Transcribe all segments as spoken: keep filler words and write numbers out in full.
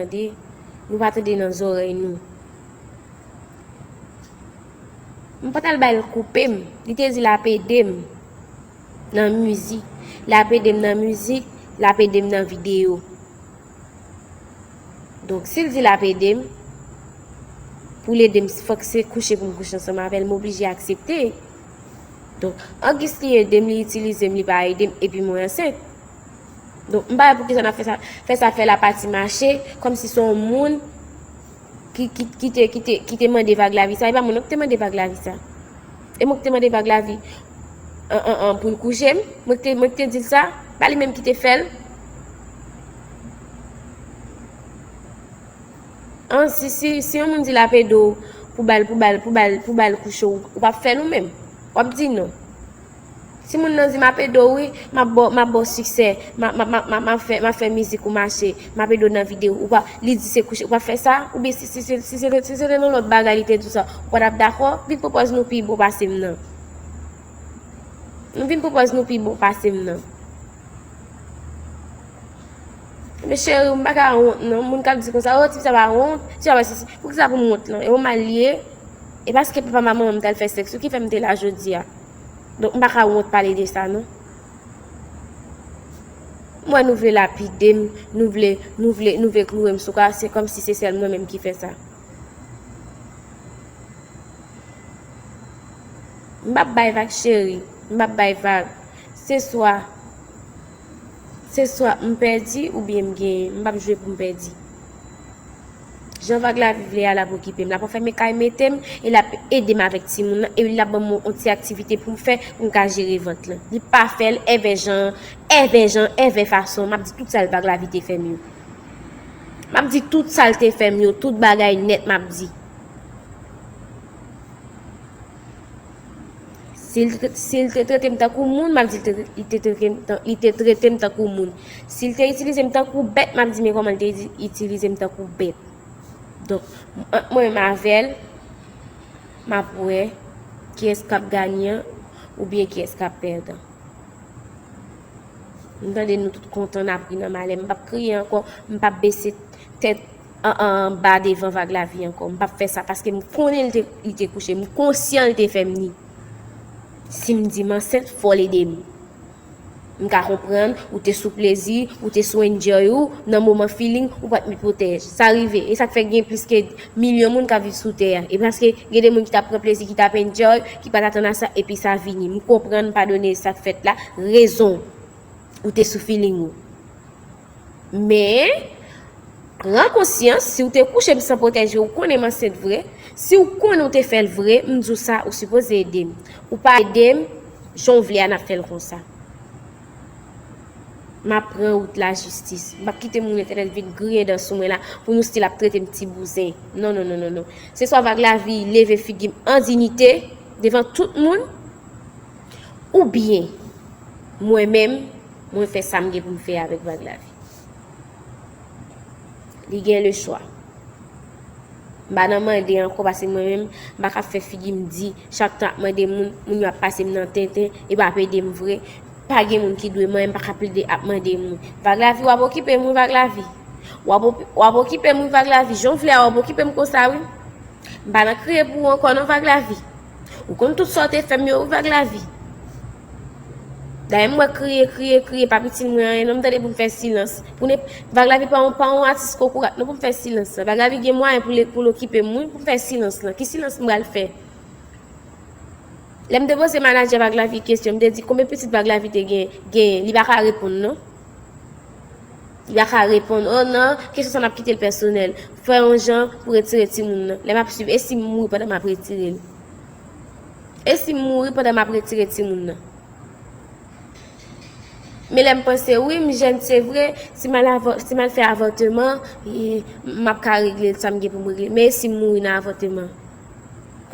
tande, nou pa tande nan zòrèy nou. M pa t al ba l koupe m. Li te di l ap ede m nan mizik. L ap ede m nan mizik, l ap ede m nan videyo. Donk, si l di l ap ede m, pou l ede m, fòk se kouche pou m kouche ansanm avè l, m oblije aksepte. Donk, an gis li ede m, li itilize m, li pa ede m, epi mwen ansent. Donk, m pa wè poukisa n ap fè sa, fè sa, fè lapati mache, kòmsi se yon moun ki, ki, ki te, ki te, ki te mande Vag Lavi sa. E pa mwen non ki te mande Vag Lavi sa. E mwen ki te mande Vag Lavi, an, an, an, pou l kouche m. Mwen ki te, mwen ki te di l sa. Pa li menm ki te fè l. An, si, si, si yon moun di l ap ede w pou ba l, pou ba l, pou ba l, pou ba l kouche w, ou p ap fè l ou menm. W ap di non. Si moun nan di, "M ap ede w, wi, m ap ba w, m ap ba w siksè, m a, m a, m a, m a, m a fè, m a fè mizik ou mache, m ap ede w nan videyo," ou pa, li di se kouche, ou pa fè sa, oubyen si, si, si, si se te, si se te nan lòt bagay, li te di w sa, ou pa t ap dakò, vin pwopòz nou pi bon pase m nan. Nou vin pwopòz nou pi bon pase m nan. Men cheri, m pa ka wont, non. Moun k ap di konsa, "Oh, tifi sa pa wont, tifi sa pa sesi." Poukisa pou m wont, non? E yon mal li ye. E paske papa m ak manman m t al fè sèks, wi, ki fè m te la jodi a. Donk, m pa ka wont pale de sa, non. M wè nou vle lapide m, nou vle, nou vle, nou vle kloure m sou ka, se kòmsi se sèl mwen menm ki fè sa. M p ap bay vag, cheri. M p ap bay vag. Se swa, se swa m pèdi oubyen m genyen. M p ap jwe pou m pèdi. Jan Vag Lavi vle a, l ap okipe m. L ap anfèmen kay mete m e l ap ede m avèk timoun nan. E l ap ban m yon ti aktivite pou m fè pou m ka jere vant lan. Li pa fè l, èvè jan, èvè jan, èvè fason. M ap di tout sa l Vag Lavi te fè m yo. M ap di tout sa l te fè m yo, tout bagay nèt m ap di. Si l, si l te trete m tankou moun, m ap di l te, li te trete m tan, li te trete m tankou moun. Si l te itilize m tankou bèt, m ap di men kòman l te iti-, itilize m tankou bèt. Donk, ant mwen menm avè l, m ap wè kiyès k ap ganyan oubyen kiyès k ap pèdan. M tande nou tout kontan, n ap ri nan malè. M p ap kriye ankò, m p ap bese tèt an, an, anba devan Vag Lavi ankò. M p ap fè sa paske m konnen li te, li te kouche. M konsyan li te fè m li. Si m di m ansent, fò l ede m. M ka konprann, ou te sou plezi, ou te sou enjoy ou, nan moman feeling, ou pa t met pwotèj. Sa rive, e sa k fè gen plis ke milyon moun k ap viv sou tè a. E paske gen de moun ki t ap pran plezi, ki t ap enjoy, ki pa t atann a sa, epi sa vini. M konprann, m padone sa k fèt la, rezon. Ou te sou feeling ou. Men, pran konsyans, si w te kouche m san pwoteje, ou konnen m ansent vre. Si w konnen w te fè l vre, m di w sa, ou sipoze ede m. Ou pa ede m, jan w vle a, n ap fè l konsa. M ap pran wout lajistis. M p ap kite moun Letènèl vin griyen dan sou mwen la pou nou still ap trete m ti bouzen. Non, non, non, non, non. Se swa Vag Lavi leve figi m an diyite devan tout moun, oubyen mwen menm, mwen fè sa m gen pou m fè avèk Vag Lavi. Li gen lechwa. M pa nan mande ankò, paske mwen menm, m pa ka fè figi m di, chak tan ap mande moun, moun yo ap pase m nan tenten, e pa ap ede m vre. Pa gen moun ki dwe mwen, m pa ka plede ap mande moun. Vag Lavi, w ap okipe m wi, Vag Lavi. W ap op-, w ap okipe m wi, Vag Lavi. Jan w vle a, w ap okipe m konsa wi. M pa nan kriye pou ou ankò non, Vag Lavi. Ou konn tout sa w te fè m yo wi, Vag Lavi. Dayè m wè kriye, kriye, kriye p ap itil mwen anyen non, m tande pou m fè silans. Pou ne, Vag Lavi pa yon, pa yon atis kokorat non pou m fè silans lan. Vag Lavi gen mwayen pou l, pou l okipe m wi, pou m fè silans lan. Ki silans m pral fè? Lè m te poze manadjè Vag Lavi kesyon, m te di konbyen pitit Vag Lavi te gen, genyen. Li pa ka reponn non. Li pa ka reponn. Oh non, kesyon sa n ap kite l pèsonèl. Fè yon jan pou retire timoun nan. Lè m ap swiv, e si m mouri pandan m ap retire l? E si m mouri pandan m ap retire timoun nan? Men lè m panse, wi, m jèn, se vre, si m al avò-, si m al fè avòteman, e, m ap ka regle sa m gen pou m regle. Men e si m mouri nan avòteman?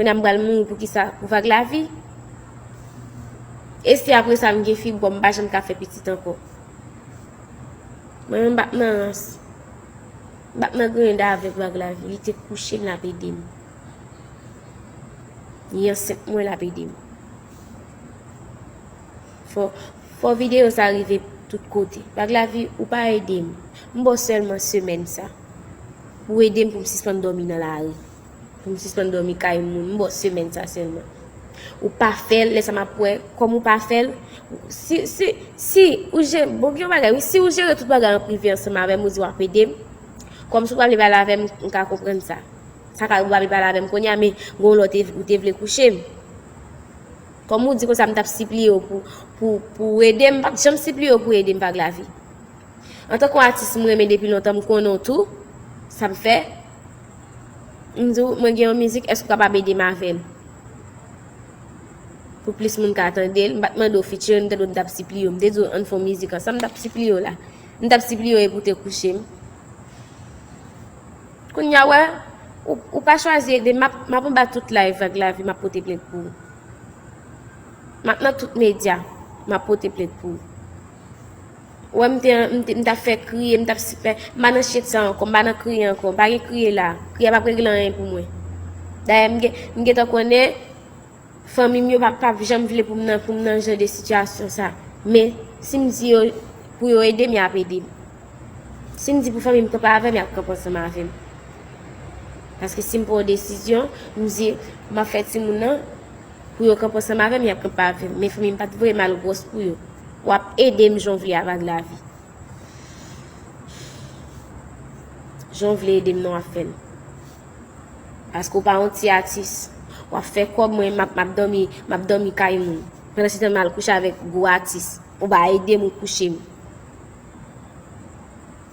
Kounye a m pral mouri pou kisa? Pou Vag Lavi? E si apre sa m gen fibwòm, m pa janm ka fè pitit ankò? Mwen menm m p ap nan rans. M p ap nan griyen dan avèk Vag Lavi. Li te kouche m, l ap ede m. Li ansent mwen, l ap ede m. Fò, fò videyo sa rive tout kote. Vag Lavi, ou pa ede m. M ba w sèlman semèn sa. pou ede m pou m sispann dòmi nan lari. Pou m sispann dòmi kay moun. M ba w semèn sa sèlman. Ou pa fè l, lè sa m ap wè, kòm ou pa fè l, si, si, si ou jere, bon, gen yon bagay, wi, si ou jere tout bagay an prive ansanm avè m, ou di w ap ede m, kòm si ou pa vle pale avè m, m ka konprann sa. Sa ka ou pa vle pale avè m kounye a, men gen yon lè ou te, ou te vle kouche m. Kòm ou di konsa, m t ap sipliye w pou, pou, pou w ede m, m pa t janm sipliye w pou w ede m, Vag Lavi. Antanke yon atis m renmen depi lontan, m konnen w tou, sa m fè. M di w, mwen gen yon mizik, èske w kapab ede m avè l? Pou plis moun ka tande l, m pa t mande w featuring, m tande w m t ap sipliye w, m te di w ann fè yon mizik ansanm, m t ap sipliye w la. M t ap sipliye w epi w te kouche m. Kounye a, wè, ou, ou pa chwazi ede m, m ap, m ap anba tout live Vag Lavi, m ap pote plent pou ou. M ap nan tout medya, m ap pote plent pou ou. Ou wè, m te, m te, m t ap fè kriye, m t ap sipè, m pa nan shit sa ankò, m pa nan kriye ankò, m pa gen kriye la. Kriye a p ap regle anyen pou mwen. Dayè, m gen, m gentan konnen, fanmi m yo p ap, p ap janm vle pou m nan, pou m nan jan de sitiyasyon sa. Men, si m di yo pou yo ede m, y ap ede m. Si m di pou fanmi m kanpe avè m, y ap kanpe ansanm avè m. Paske si m pran yon desizyon, m di m ap fè timoun nan, pou yo kanpe ansanm avè m, y ap kanpe avè m. Men fanmi m pa t voye m al gwòs pou yo. W ap ede m jan w vle a, Vag Lavi. Jan w vle ede m nan w ap fè l. Paske w pa yon ti atis. W ap fè kòb, mwen m ap, m ap dòmi, m ap dòmi kay moun. Pandan se tan m al kouche avèk gwo atis. Ou pa ede m, ou kouche m.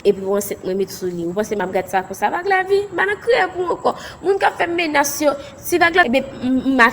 Epi w ansent mwen met sou li. Ou panse m ap gad sa konsa? Vag Lavi, m pa nan kriye pou ou ankò. Moun k ap fè m menas yo, si Vag Lavi, ebyen, m, m, m